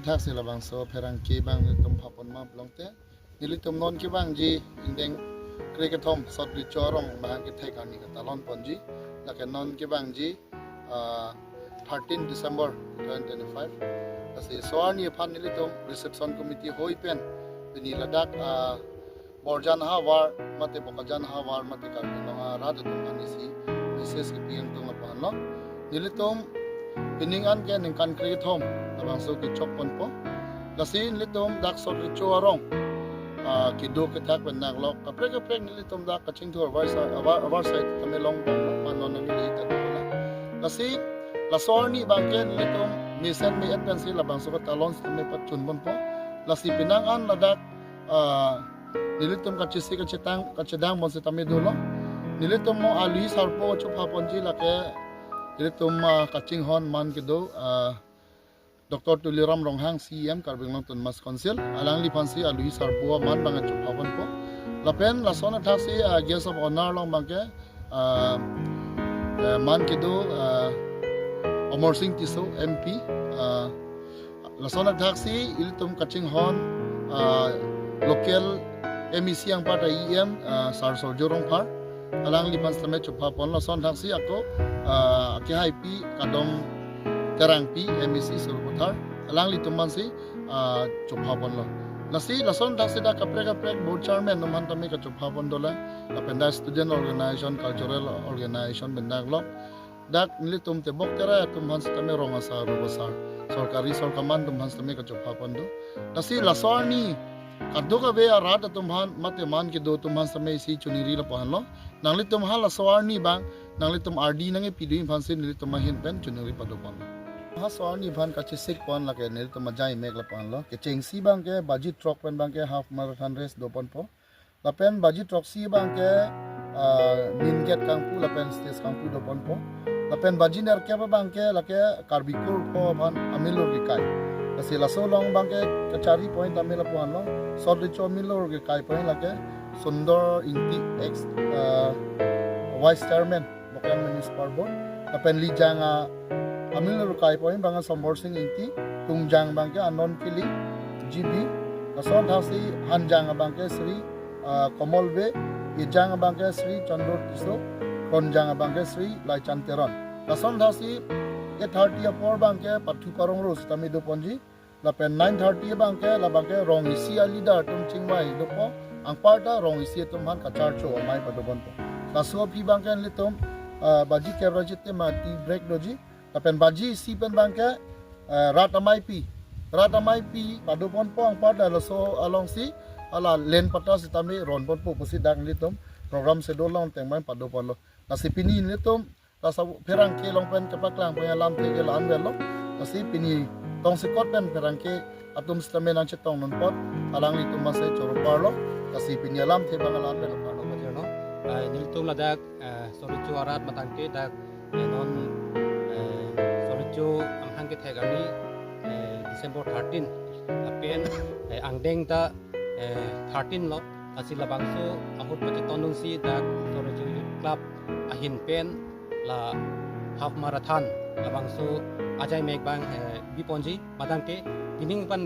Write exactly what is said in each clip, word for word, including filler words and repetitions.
Thaksi labangso pherangke abang nelitum phapon ma pulote, nelitum non kevangji ingdeng krekethom sot recho arong mahang kethek arni katalon ponji. Lake non kevangji, ah, thirteen December twenty twenty-five. Lasi laso arni aphan nelitum reception committee hoi pen pini ladak, ah, Borjan havar mate Bokajan havar mate Karbi Anglong arat atum aphan isi message kepi ingtung lapu-anlo. Nelitum pining an ke ningkan krekethom labangso kechok ponpo. Lasi nelitum dak sot recho arong, ah, kedo kethak pen naklok kaprek kaprek nelitum dak kachingthur avar side, avar, avar side kami long pon, pon non neli ta. Lasi laso arni abang ke nelitum mesen me-et pensi labangso katalon sitame pachun ponpo. Lasi penang an ladak, ah, nelitum kachisi kachitang kachidang pon sitame dolo. Nelitum mo alwi sarpo chopha ponji lake nelitum, ah, kachinghon man kedo, ah, Doctor Tuliram Ronghang, C E M Karbi Anglong Autonomous Council, alangliphansi alwi sarpo man abang chopha ponpo. Lapen lason athaksi, ah, guest of honor along abang ke, ah, eh, man kedo, ah, Amarsing Tisso, M P, ah, lason athaksi ilitum kachinghon, ah, local M A C anparta E M, ah, Sar Surjya Rongphar, alangliphan sitame chopha pon. Lason athaksi ako, ah, kehaipi Kadom Terangpi, M A C Sarupathar, alanglitum aphansi, ah, chopha ponlo. Lasi lason athaksi dak kaprek kaprek board chairman atum aphan tame kachopha pon dolang. Lapen dak student organization, cultural organization pen naklok. Dak nelitum tebok terai atum aphan sitame rong asar, rup asar, sorkari sorkaman atum aphan sitame kachopha pon do. Lasi laso arni kadokave arat atum aphan mate man kedo atum aphan sitame isi choningri lapu-anlo. Nanglitum ha laso arni abang nanglitum ardi nangkepi do aphansi nelitum ahin pen choningri pado ponlo. Ha laso arni aphan kachesik pon lake nelitum ajai mek lapu-anlo. Kechengsi abang ke baji throk pen abang ke half marathon race do ponpo. Lapen baji throksi abang ke, ah, main gate kangpu lapen stage kangpu do ponpo. Lapen baji nerkep abang ke lake Karbi Kurpho aphan amilur kekai. Lasi laso along abang ke kachari point amil lapu-anlo. Sot recho amilur kekai point lake Sundor Ingti, ex, ah, vice chairman Bokajan Municipal Board. Lapen lijang a amilur kekai point abang Sombor Sing Ingti, tungjang abang ke Anon Kiling, G B, lason athaksi hanjang abang ke Sri, ah, Komol Bey, ejang abang ke Sri Chandor Tisso, kronjang abang ke Sri Laichan Teron. Lason athaksi eight thirty apor abang ke pathu parong ro sitame do ponji. Lapen nine thirty abang ke labang ke rong isi a leader atum chingvai dopo, anparta rong isi atum aphan kacharcho amei pado ponpo. Laso aphi abang ke nelitum, ah, baji kep ra jite ma tea break doji. Lapen baji isi pen abang ke, ah, rat ameipi, rat ameipi pado ponpo, anparta laso alongsi hala len patta sitame ron ponpo pusi dak nelitum program schedule along tengman pado ponlo. Lasi pini nelitum laso pherangke along pen kepaklang pen alamthe ke la-an avelo. Lasi pini tongsekot pen pherangke atum sitame nangchetong non apot alanglitum masai choro parlo. Lasi pini alamthe abang la-an avelo parlo. Major no, eh, nelitum ladak, eh, sot recho arat matangte dak, eh, non, eh, sot recho amahang kethek arni, eh, December thirteen. Lapen, eh, angdeng ta, eh, thirteen lo. Lasi labangso ahut pachetondunsi dak sot recho Youth Club ahin pen la half marathon labangso ajai mek abang, eh, bi ponji matangte pining abang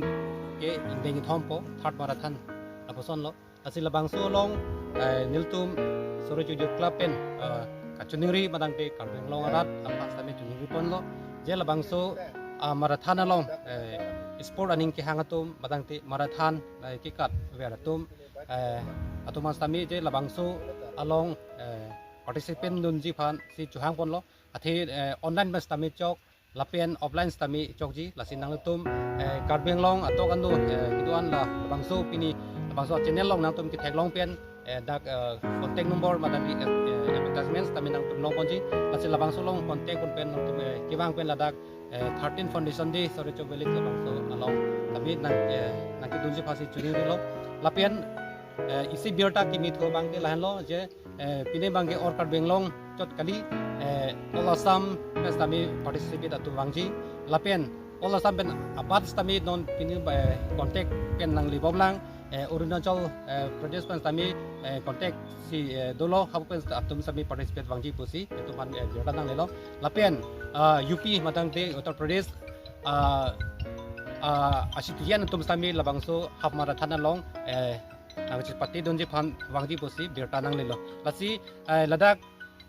ke ingdeng kethom po third marathon lapuson lo. Lasi labangso along, eh, nelitum sot recho Youth Club pen, eh, kachoningri matangte Karbi Anglong arat aphan sitame choningri ponlo. Je labangso, ah, marathon along, eh, sport aning kehang atum matangte marathon, eh, kekat ver atum, eh, atum aphan sitame je labangso along, eh, participant dunji aphansi chohang ponlo. Athe, eh, online pen sitame chok, lapen offline sitame chokji, lasi nangtum, eh, Karbi Anglong atok anu, eh, kedo-an la labangso pini labangso channel along nangtum ketheklong pen, eh, dak, eh, contact number matangte, eh, eh, advertisement sitame nangtum long ponji, lasi labangso along contact pon pen nangtum, eh, kevang pen ladak, eh, thirteen Foundation Day, sot recho village labangso along sitame nang, eh, nangkedunji aphansi choningrilo. Lapen, eh, isi birta kimi thu abang ke lahenlo je, eh, pini abang ke All Karbi Anglong chot kali, eh, All Assam pen sitame participate atum vangji. Lapen All Assam pen apart sitame non pini, eh, contact pen nanglibomlang, eh, Arunachal, eh, Pradesh pen sitame, eh, contact si, eh, dolo, hapu pen atum sitame participate vangji pusi itum aphan, eh, birta nanglelo. Lapen, ah, U P matangte Uttar Pradesh, ah, ah, asitujian atum sitame labangso half marathon along, eh, nangchepatedunji aphan vangji pusi birta nanglelo. Lasi, eh, ladak,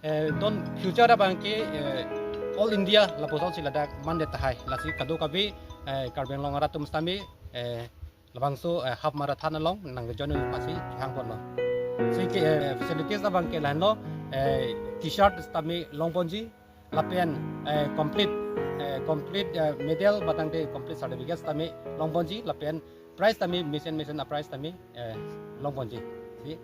eh, don future abangke, eh, all India lapuson si ladak mandet tahai. Lasi kadokave, eh, Karbi Anglong arat atum sitame, eh, labangso, eh, half marathon along nangjoin pasi hangponlo. Si ke, eh, facilities abangke lahenlo, eh, T-shirt sitame longponji, lapen, eh, complete, eh, complete, eh, medal batangte complete certificate sitame longponji, lapen prize sitame mesen mesen a-prize sitame, eh, longponji. Si.